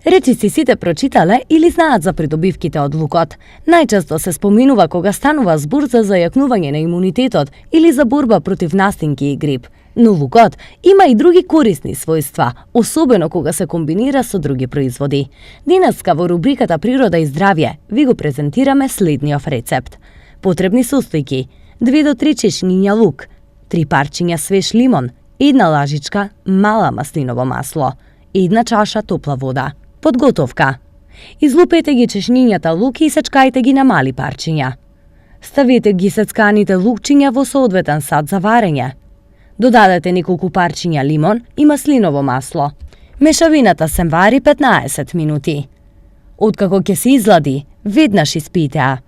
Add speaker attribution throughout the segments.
Speaker 1: Речи си сите прочитале или знаат за придобивките од лукот. Најчесто се споминува кога станува збор за зајакнување на имунитетот или за борба против настинки и грип. Но лукот има и други корисни својства, особено кога се комбинира со други производи. Денеска во рубриката Природа и здравје ви го презентираме следниот рецепт. Потребни состојки: 2 до 3 чешниња лук, 3 парчиња свеж лимон, 1 лажичка мала маслиново масло, 1 чаша топла вода. Подготовка: излупете ги чешнињата лук и сечкајте ги на мали парчиња. Ставете ги сецканите лукчиња во соодветен сад за варење. Додадете неколку парчиња лимон и маслиново масло. Мешавината се вари 15 минути. Откако ќе се излади, веднаш испитеа.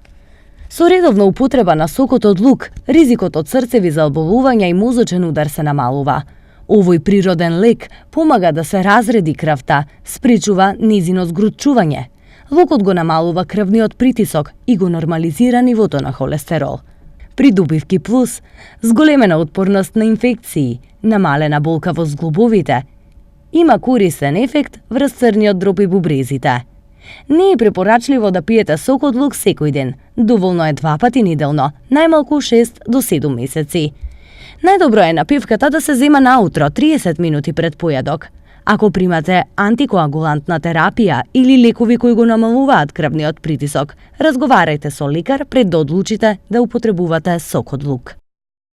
Speaker 1: Со редовна употреба на сокот од лук, ризикот од срцеви заболувања и мозочен удар се намалува. Овој природен лек помага да се разреди крвта, спречува незино згрутчување. Лукот го намалува крвниот притисок и го нормализира нивото на холестерол. Придобивки плюс: зголемена отпорност на инфекции, намалена болка во зглобовите. Има корисен ефект врз црниот дроб и бубрезите. Не е препорачливо да пиете сок од лук секој ден. Доволно е 2 пати неделно, најмалку 6 до 7 месеци. Најдобро е напивката да се зема наутро 30 минути пред појадок. Ако примате антикоагулантна терапија или лекови кои го намалуваат крвниот притисок, разговарајте со лекар пред да одлучите да употребувате сок од лук.